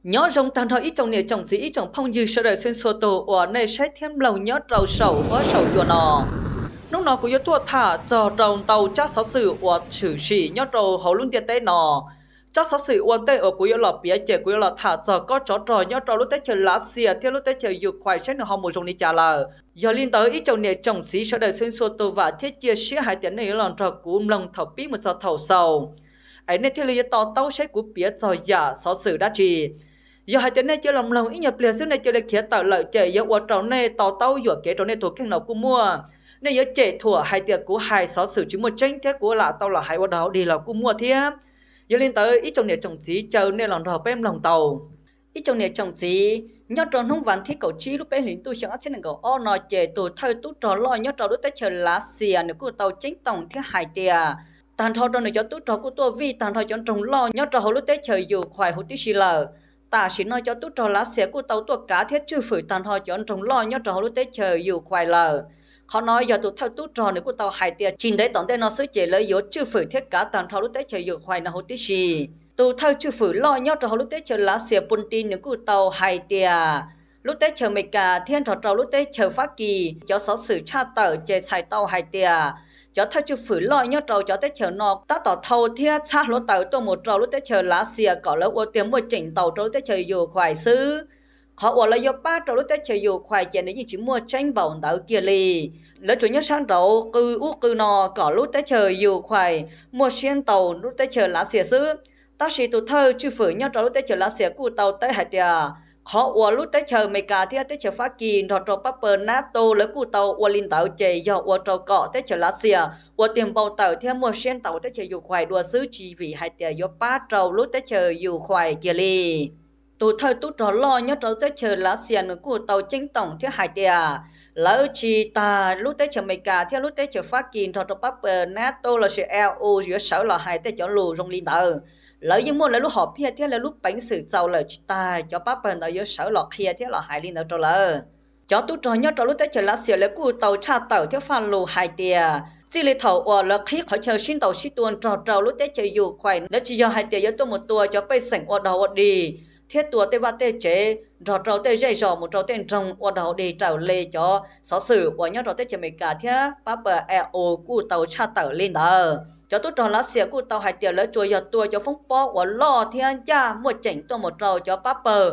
Nyob zoo tag nrho ib tsoom niam tsoom txiv ib tsoom phooj ywg sawv daws txhua txhua tus uas nej saib thiab mloog nyob rau saum huab saum cua no. Hnub no kuv yuav tuaj tham txog rau ntau tsab xov xwm uas tshwm sim nyob rau hauv lub ntiaj teb no. Tsab xov xwm ua ntej uas kuv yuav los piav ces kuv yuav los tham txog kob tsov rog nyob rau lub teb chaws Lav Xias thiab lub teb chaws Ukraine saib nws ho mus zoo li cas lawm. Yog li ntawd ib tsoom niam tsoom txiv sawv daws txhua txhua tus vam thiab cia siab hais tias nej yuav los nrog kuv mloog thaum pib mus txog thaum xaus, es nej thiaj li yuav to taub saib kuv piav txog yam xov xwm dab tsi. Yog hais tias nej cia los mloog ib nyuag pliag xwb nej cia li khiav tawm lawm ces yuav ua rau nej to taub yuam kev rau nej tus kheej los kuj muaj. Nej yuav cem thuam hais tias kuv hais xov xwm tsis muaj tseeb thiab kuv lam tau los hais ua dog dig los kuj muaj thiab. Yog li ntawd ib tsoom niam tsoom txiv caw nej los nrog peb mloog tau. Ib tsoom niam tsoom txiv, nyob rau hnub vas thib kaum tsib lub peb hlis ntuj xyoo ob txhiab nees nkaum ob no ces tus thawj tub rog loj nyob rau lub teb chaws Lav Xias nws kuj tau ceeb toom thiab hais tias tag nrho rau nws cov tub rog kuj tuaj vij tag nrho cov nroog loj nyob rau hauv lub teb chaws Ukraine huv tib si lawm. Tam sim no cov tub rog Lav Xias kuj tau tuaj kav thiab tswj fwm tag nrho cov nroog loj nyob rau hauv lub teb chaws Ukraine lawm. Qhov no yog tus thawj tub rog nws kuj tau hais tias tsis ntev tom ntej no xwb ces lawv yuav tswj fwm thiab kav tag nrho lub teb chaws Ukraine no huv tib si. Tus thawj tswj fwm loj nyob rau hauv lub teb chaws Lav Xias Putin nws kuj tau hais tias lub teb chaws Amelikas thiab nrog rau lub teb chaws Fab Kis cov xov xwm tshaj tawm ces txhais tau hais tias cov thawj tswj fwm loj nyob rau cov teb chaws no tab tom thau thiab txhab hluav taws tuaj mus rau lub teb chaws Lav Xias kom lawv ua tiag muaj ceem ntaus rau lub teb chaws Ukraine xwb. Qhov uas lawv yuav pab rau lub teb chaws Ukraine ces nws yeej tsis muaj tseeb npaum ntawd kiag li. Lawv tsuas nyob sab nraud qw ub qw no kom lub teb chaws Ukraine muaj siab ntaus lub teb chaws Lav Xias xwb. Tab sis tus thawj tswj fwm nyob rau lub teb chaws Lav Xias kuj tau teb hais tias qhov uas lub teb chaws Amelikas thiab teb chaws Fab Kis nrog rau pab pawg NATO lawv kuj tau ua li ntawd ces yog ua rau kom teb chaws Lav Xias ua tiag npau taws thiab muaj siab ntaus teb chaws Ukraine dua xwb tsis vim hais tias yuav pab rau lub teb chaws Ukraine kiag li. Tus thawj tub rog loj nyob rau teb chaws Lav Xias nws kuj tau ceeb toom thiab hais tias lawv tsis tas lub teb chaws Amelikas thiab lub teb chaws Fab Kis nrog rau pab pawg NATO lossis EU yuav sawv los hais tej cov lus zoo li ntawd. Lawv yeej muaj lawv lub hom phiaj thiab lawv lub peev xwm txaus lawm tsis tas cov pab pawg ntawd yuav sawv los qhia thiab los hais li ntawd rau lawv. Cov tub rog nyob rau lub teb chaws Lav Xias lawv kuj tau tshaj tawm thiab faj lus hais tias txij li thaum uas lawv qhib qhov chaw sib ntaus sib tua nrog rau lub teb chaws Ukraine lawv tsis yog hais tias yuav tuaj mus tua cov pej xeem ua dog ua dig thiab tua tej vaj tej tsev nrog rau tej zej zos mus rau tej nroog ua dog ua dig raws li cov xov xwm uas nyob rau teb chaws Amelikas thiab pab pawg EU kuj tau tshaj tawm li ntawd. Cov tub rog Lav Xias kuj tau hais tias lawv tsuas yog tua cov foob pob uas loj thiab ncaj muaj ceem tuaj mus rau cov pab pawg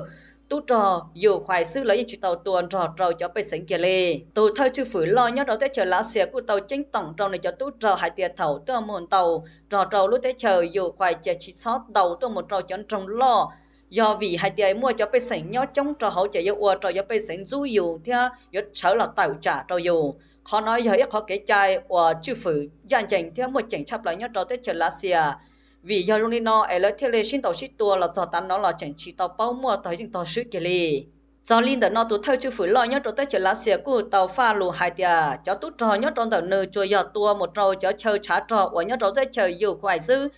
tub rog Ukraine xwb, lawv yeej tsis tau tua nrog rau cov pej xeem kiag li. Tus thawj tswj fwm loj nyob rau teb chaws Lav Xias kuj tau ceeb toom rau nws cov tub rog hais tias thaum tuaj mus ntaus nrog rau lub teb chaws Ukraine ces tsis txhob ntaus tuaj mus rau cov nroog loj, yog vim hais tias muaj cov pej xeem nyob coob rau hauv ces yuav ua rau cov pej xeem ntxub yus thiab yuav sawv los tawm tsam rau yus. Qhov no yog ib qhov kev cai uas tswj fwm ncaj ncees thiab muaj ceem tshaj plaws nyob rau teb chaws Lav Xias. Vim yog zoo li no es lawv thiaj li sib ntaus sib tua los txog tav no los tseem tsis tau paub muaj tog yeej tog swb kiag li. Txog li ntawm no tus thawj tswj fwm loj nyob rau teb chaws Lav Xias kuj tau faj lus hais tias cov tub rog nyob rau ntawm nws tsuas yog tua mus rau cov chaw tshav rog uas nyob rau teb chaws Ukraine xwb.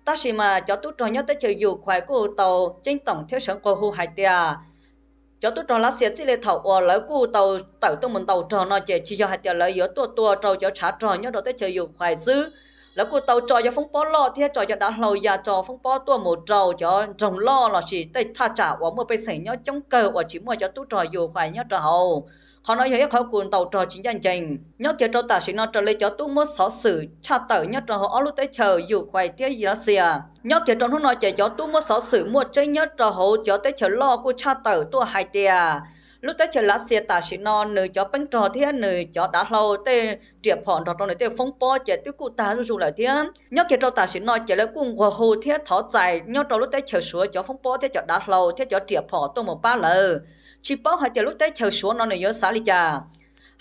Tab sis mas cov tub rog nyob teb chaws Ukraine kuj tau ceeb toom thiab sawv nqua hu hais tias cov tub rog Lav Xias txij li thaum uas lawv kuj tau tawm tuaj mus ntaus rog no ces tsis yog hais tias lawv yuav tuaj tua rau cov tshav rog nyob rau teb chaws Ukraine xwb. Lawv kuj tau tso cov foob pob loj thiab tso cov dav hlau ya tso foob pob tuaj mus rau cov nroog loj lossis tej thaj tsam uas muaj pej xeem nyob coob kawg uas tsis muaj cov tub rog Ukraine nyob rau hauv. Qhov no yog ib qhov kws ntaus rog tsis ncaj ncees. Nyob kiag rau tam sim no raws li cov tub muab xov xwm tshaj tawm nyob rau hauv ob lub teb chaws Ukraine thiab Lav Xias, nyob kiag rau hnub no ces cov tub muab xov xwm muaj tseeb nyob rau hauv cov teb chaws loj kuj tshaj tawm tuaj hais tias lub teb chaws Lav Xias tam sim no nws cov peeb rog thiab nws cov dav hlau tej riam phom nrog rau nws tej foob pob ces twb kuj tag zuj zus lawm thiab. Nyob kiag rau tam sim no ces lawv kuj nqua hu thiab thov txais nyob rau lub teb chaws Suav cov foob pob thiab cov dav hlau thiab cov riam phom tuaj mus pab lawv. Tsis paub hais tias lub teb chaws Suav no nws yuav xav li cas.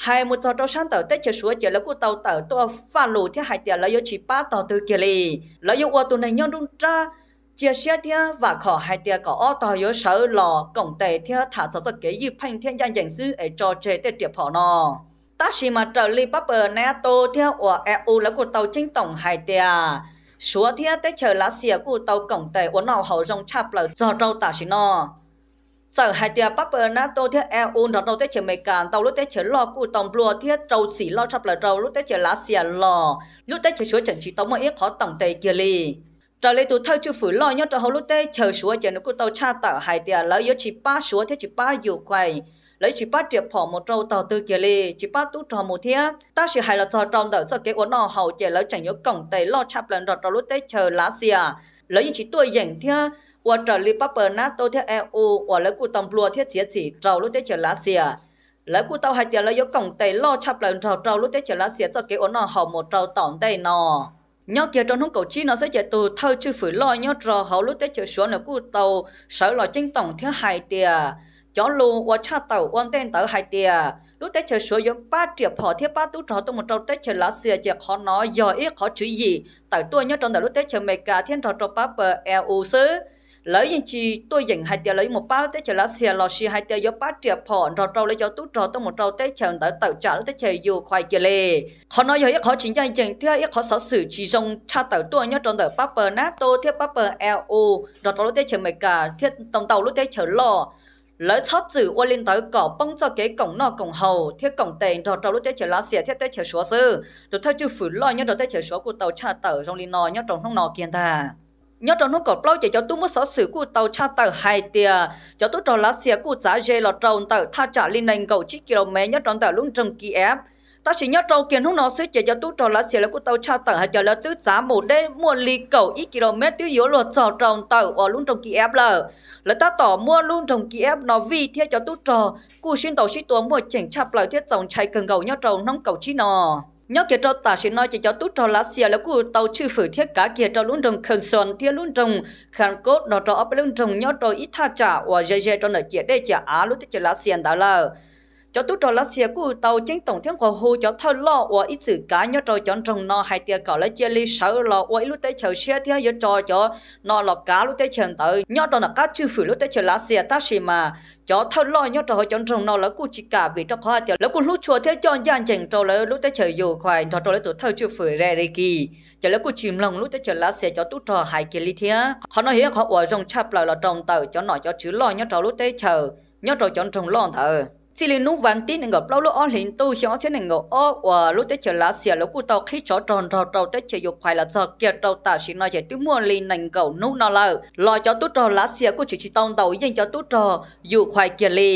Hais mus txog rau sab ntawm teb chaws Suav ces lawv kuj tau tawm tuaj faj lus thiab hais tias lawv yuav tsis pab tog twg kiag li. Lawv yuav ua tus neeg nyob nruab nrab cia siab thiab vam khom hais tias kom ob tog yuav sawv los koom tes thiab tham txog txoj kev ywj pheej thiab ncaj ncees xwb es tso tseg tej riam phom no. Tab sis mas raws li pab pawg NATO thiab uas EU lawv kuj tau ceeb toom hais tias Suav thiab teb chaws Lav Xias kuj tau koom tes ua noj haus zoo tshaj plaws txog rau tam sim no. Txawm hais tias pab pawg NATO thiab EU nrog rau teb chaws Amelikas ntau lub teb chaws loj kuj tau nplua thiab rau txim loj tshaj plaws rau lub teb chaws Lav Xias los lub teb chaws Suav tseem tsis tau muaj ib qhov toom tes kiag li. Raws li tus thawj tswj fwm loj nyob rau hauv lub teb chaws Suav ces nws kuj tau tshaj tawm hais tias lawv yuav tsis pab Suav thiab tsis pab Ukraine, lawv yuav tsis pab riam phom mus rau tog twg kiag li, tsis pab tub rog mus thiab. Tab sis hais los txog rau ntawm txoj kev ua noj haus ces lawv tseem yuav koom tes loj tshaj plaws nrog rau lub teb chaws Lav Xias. Lawv yeej tsis tuaj yeem thiab ua raws li pab pawg NATO thiab E U uas lawv kuj tau nplua thiab txiav txim rau lub teb chaws Lav Xias. Lawv kuj tau hais tias lawv yuav koom tes loj tshaj plaws nrog rau lub teb chaws Lav Xias txoj kev ua noj haus mus rau tom ntej no. Nyob kiag rau hnub kaum tsib no xwb ces tus thawj tswj fwm loj nyob rau hauv lub teb chaws Suav nws kuj tau sawv los ceeb toom thiab hais tias cov lus uas tshaj tawm ua ntej ntawd hais tias lub teb chaws Suav yuav pab riam phom thiab pab tub rog tuaj mus rau teb chaws Lav Xias ces qhov no yog ib qhov tswv yim tawm tuaj nyob rau ntawm lub teb chaws Amelikas thiab nrog rau pab pawg E U xwb. Lawv yeej tsis tuaj yeem hais tias lawv yuav mus pab lub teb chaws Lav Xias lossis hais tias yuav pab riam phom nrog rau lawv cov tub rog tuaj mus rau teb chaws ntawd tawm tsam lub teb chaws Ukraine kiag li. Qhov no yog ib qhov tsis ncaj ncees thiab ib qhov xov xwm tsis zoo tshaj tawm tuaj nyob rau ntawm pab pawg NATO thiab pab pawg E U nrog rau lub teb chaws Amelikas thiab ntau ntau lub teb chaws loj. Lawv txhob txwm ua li ntawd kom poob txoj kev koom noj koom haus thiab koom tes nrog rau lub teb chaws Lav Xias thiab teb chaws Suav xwb. Tus thawj tswj fwm loj nyob rau teb chaws Suav kuj tau tshaj tawm zoo li no nyob rau hnub no kiag ntag. Nyob rau hnub kaum plaub ces cov tub muab xov xwm kuj tau tshaj tawm hais tias cov tub rog Lav Xias kuj txav ze los rau ntawm thaj tsam li nees nkaum tsib kilomev nyob rau ntawm lub nroog Kiev. Tab sis nyob rau kiag hnub no xwb ces cov tub rog Lav Xias lawv kuj tau tshaj tawm hais tias lawv twb txav mus deb muaj li kaum ib kilomev twb yuav luag txog rau ntawm uas lub nroog Kiev lawm. Lawv tab tom muab lub nroog Kiev no vij thiab cov tub rog kuj sib ntaus sib tua muaj ceem tshaj plaws thiab txaus ntshai kawg nkaus nyob rau hnub kaum tsib no. Nyob kiag rau tam sim no ces cov tub rog Lav Xias lawv kuj tau tswj fwm thiab kav kiag rau lub nroog Kherson thiab lub nroog Kharkov nrog rau ob peb lub nroog nyob rau ib thaj tsam uas ze ze rau ntawm ciam dej ciam av lub teb chaws Lav Xias ntawd lawm. Cov tub rog Lav Xias kuj tau ceeb toom thiab nqua hu cov thawj loj uas ib txwm kav nyob rau cov nroog no hais tias kom lawv cia li sawv los ua ib lub teb chaws siab thiab yuav tso cov no los kav lub teb chaws ntawd nyob rau nram qab tswj fwm lub teb chaws Lav Xias. Tab sis mas cov thawj loj nyob rau hauv cov nroog no lawv kuj tsis kam vim rau qhov hais tias lawv kuj hlub tshua thiab coj ncaj ncees rau lawv lub teb chaws Ukraine nrog rau lawv tus thawj tswj fwm Zelensky, ces lawv kuj tsis mloog lub teb chaws Lav Xias cov tub rog hais kiag li thiab. Qhov no yog ib qhov uas zoo tshaj plaws los rau ntawm cov nom cov tswv loj nyob rau lub teb chaws nyob rau cov nroog loj ntawd. Txij li hnub vas thib nees nkaum plaub lub ob hlis ntuj xyoo ob txhiab nees nkaum ob uas lub teb chaws Lav Xias lawv kuj tau qhib tsov rog nrog rau teb chaws Ukraine los txog kiag rau tam sim no ces twb muaj li nees nkaum hnub no lawm los cov tub rog Lav Xias kuj tseem tsis tau ntaus yeej cov tub rog Ukraine kiag li.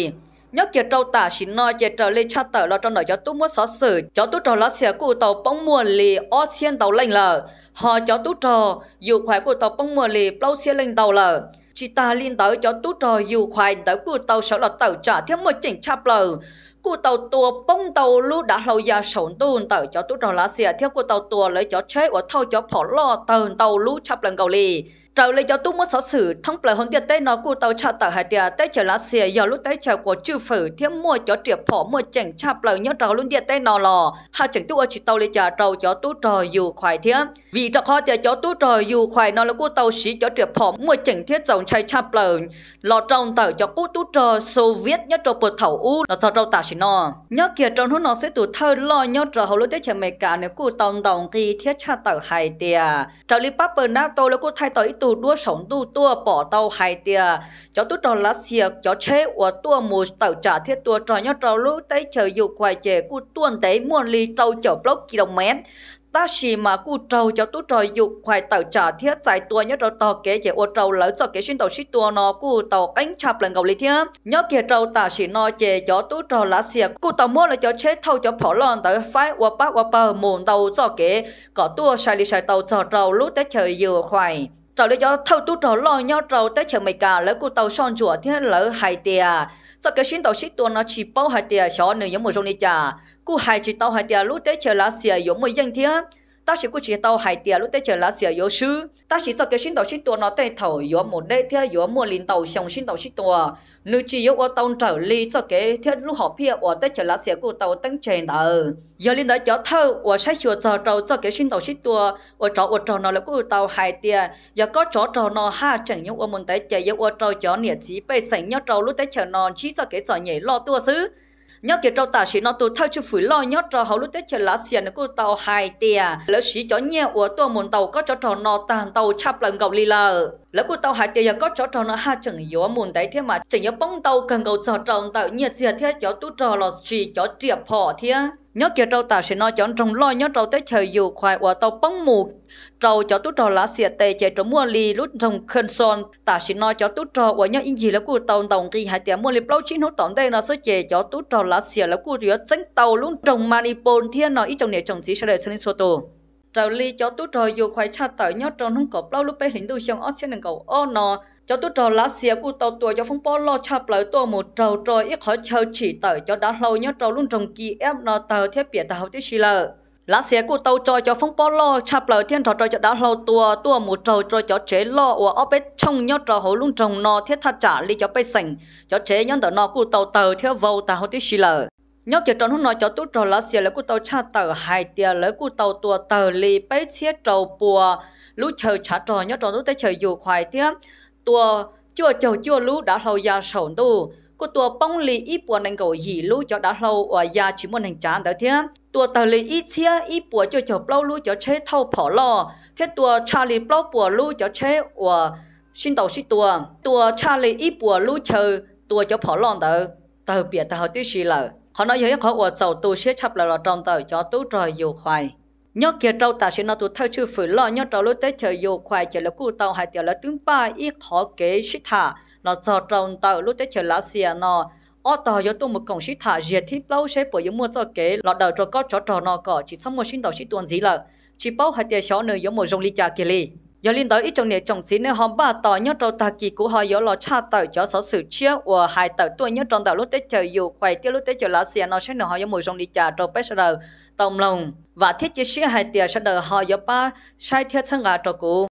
Nyob kiag rau tam sim no ces raws li tshaj tawm los rau ntawm cov tub muab xov xwm, cov tub rog Lav Xias kuj tau poob muaj li ob txhiab ntau leej lawm, ho cov tub rog Ukraine kuj tau poob muaj li plaub txhiab leej ntau lawm. Tsis tas li ntawd cov tub rog Ukraine ntawd kuj tau sawv los tawm tsam thiab muaj ceem tshaj plaws, kuj tau tua poob ntau lub dav hlau ya saum ntuj ntawm cov tub rog Lav Xias thiab kuj tau tua lawv cov tsheb uas thauj cov phom loj tawg ntau lub tshaj plaws nkaus li. Raws li cov tub muab xov xwm thoob plaws hauv ntiaj teb no kuj tau tshaj tawm hais tias teb chaws Lav Xias yog lub teb chaws uas tswj fwm thiab muaj cov riam phom muaj ceem tshaj plaws nyob rau hauv lub ntiaj teb no los haj tseem twb ua tsis tau li cas rau cov tub rog Ukraine thiab, vim rau qhov tias cov tub rog Ukraine no lawv kuj tau siv cov riam phom muaj ceem thiab txaus ntshai tshaj plaws los rau ntawm cov qub tub rog Soviet nyob rau puag thaum ub los txog rau tam sim no. Nyob kiag rau hnub no xwb tus thawj loj nyob rau hauv lub teb chaws Amelikas nws kuj tau ntaus nqi thiab tshaj tawm hais tias raws li pab pawg NATO lawv kuj thaij tau ib tug duab saum ntuj tuaj pom tau hais tias cov tub rog Lav Xias cov tsheb uas tuaj mus tawm tsam thiab tua rog nyob rau lub teb chaws Ukraine ces kuj tuaj ntev muaj li rau caum plaub kilomev. Tab sis mas kuj raug cov tub rog Ukraine tawm tsam thiab txais tua nyob rau tog kev ces ua rau lawv txoj kev sib ntaus sib tua no kuj tau qeeb tshaj plaws nkaus li thiab. Nyob kiag rau tam sim no ces cov tub rog Lav Xias kuj tau muab lawv cov tsheb thauj cov phom loj ntawd faib ua pab ua pawg mus ntau txoj kev kom tuaj sai li sai tau txog rau lub teb chaws Ukraine. Raws li cov thawj tub rog loj nyob rau teb chaws Amelikas lawv kuj tau soj ntsuam thiab lawv hais tias txoj kev sib ntaus sib tua no tsis paub hais tias xyov nws yuav mus zoo li cas. Kuj hais tsis tau hais tias lub teb chaws Lav Xias yuav muaj yeej thiab, tab sis kuj tsis tau hais tias lub teb chaws Lav Xias yuav swb. Tab sis txoj kev sib ntaus sib tua no tej thaum yuav mus deb thiab yuav muaj li ntau xyoo sib ntaus sib tua. Nws tsis yuav ua tau nrawm li txoj kev thiab lub hom phiaj uas teb chaws Lav Xias kuj tau teeb tseg ntawd. Yog li ntawd cov thawj uas saib xyuas txog rau txoj kev sib ntaus sib tua ua tsov ua rog no lawv kuj tau hais tias yog kob tsov rog no haj tseem yuav ua mus ntev ces yuav ua rau cov niam txiv pej xeem nyob rau lub teb chaws no ntsib txoj kev txom nyem loj tuaj xwb. Nyob kiag rau tam sim no tus thawj tswj fwm loj nyob rau hauv lub teb chaws Lav Xias nws kuj tau hais tias lawv siv cov nyiaj uas tuaj mus ntaus kob tsov rog no tag ntau tshaj plaws nkaus li lawm. Lawv kuj tau hais tias yog kob tsov rog no haj tseem yuav mus ntev thiab mas tseem yuav poob ntau kawg nkaus txog rau ntawm nyiaj txiag thiab cov tub rog los sis cov riam phom thiab. Nyob kiag rau tam sim no cov nroog loj nyob rau teb chaws Ukraine uas tau poob mus rau cov tub rog Lav Xias tes ces rau muaj li lub nroog Kherson. Tam sim no cov tub rog uas nyob ib ncig lawv kuj tau ntaus nqi hais tias muaj li plaub tsib hnub tom ntej no xwb ces cov tub rog Lav Xias lawv kuj yuav txeeb tau lub nroog Mariupol thiab no ib tsoom niam tsoom txiv sawv daws txhua leej txhua tus. Raws li cov tub rog Ukraine tshaj tawm nyob rau hnub kaum plaub lub peb hlis ntuj xyoo ob txhiab nees nkaum ob no, cov tub rog Lav Xias kuj tau tua cov foob pob loj tshaj plaws tuaj mus raug rau ib qhov chaw tsim tawm cov dav hlau nyob rau lub nroog Kiev no tawg thiab piam tag huv tib si lawm. Lav Xias kuj tau tso cov foob pob loj tshaj plaws thiab nrog rau cov dav hlau tua tuaj mus raug rau cov tsev loj uas ob peb tshooj nyob rau hauv lub nroog no thiab thaj tsam li cov pej xeem, cov tsev nyob ntawm no kuj tau tawg thiab vau tag huv tib si lawm. Nyob kiag rau hnub no cov tub rog Lav Xias lawv kuj tau tshaj tawm hais tias lawv kuj tau tua tawg li peb txhiab rau pua lub chaw tshav rog nyob rau lub teb chaws Ukraine thiab tua cuaj caug cuaj lub dav hlau ya saum ntuj, kuj tua poob li ib puas nees nkaum yim lub cov dav hlau uas ya tsis muaj neeg tsav ntawd thiab tua tawg li ib txhiab ib puas cuaj caug plaub lub cov tsheb thauj phom loj thiab tua tshaj li plaub puas lub cov tsheb uas sib ntaus sib tua, tua tshaj li ib puas lub chaw tua cov phom loj ntawd tawg piam tag huv tib si lawm. Qhov no yog ib qhov uas txaus tu siab tshaj plaws los rau ntawm cov tub rog Ukraine. Nyob kiag rau tam sim no tus thawj tswj fwm loj nyob rau lub teb chaws Ukraine ces lawv kuj tau hais tias lawv twb npaj ib qhov kev sib tham los txog rau ntawm lub teb chaws Lav Xias no ob tog yuav tuaj mus koom sib tham ziag thib plaub seb puas yuav muaj txoj kev los daws rau kob tsov rog no kom tsis txhob muaj sib ntaus sib tua ntxiv lawm. Tsis paub hais tias xyov nws yuav mus zoo li cas kiag li. Yog li ntawd ib tsoom niam tsoom txiv nej ho npaj tos nyob rau tag kis kuv ho yuav los tshaj tawm cov xov xwm tshiab uas hais tawm tuaj nyob rau ntawm lub teb chaws Ukraine thiab lub teb chaws Lav Xias no saib nws ho yuav mus zoo li cas rau peb sawv daws tau mloog. Vam thiab cia siab hais tias sawv daws ho yuav pab saib thiab txhawb nqa rau kuv.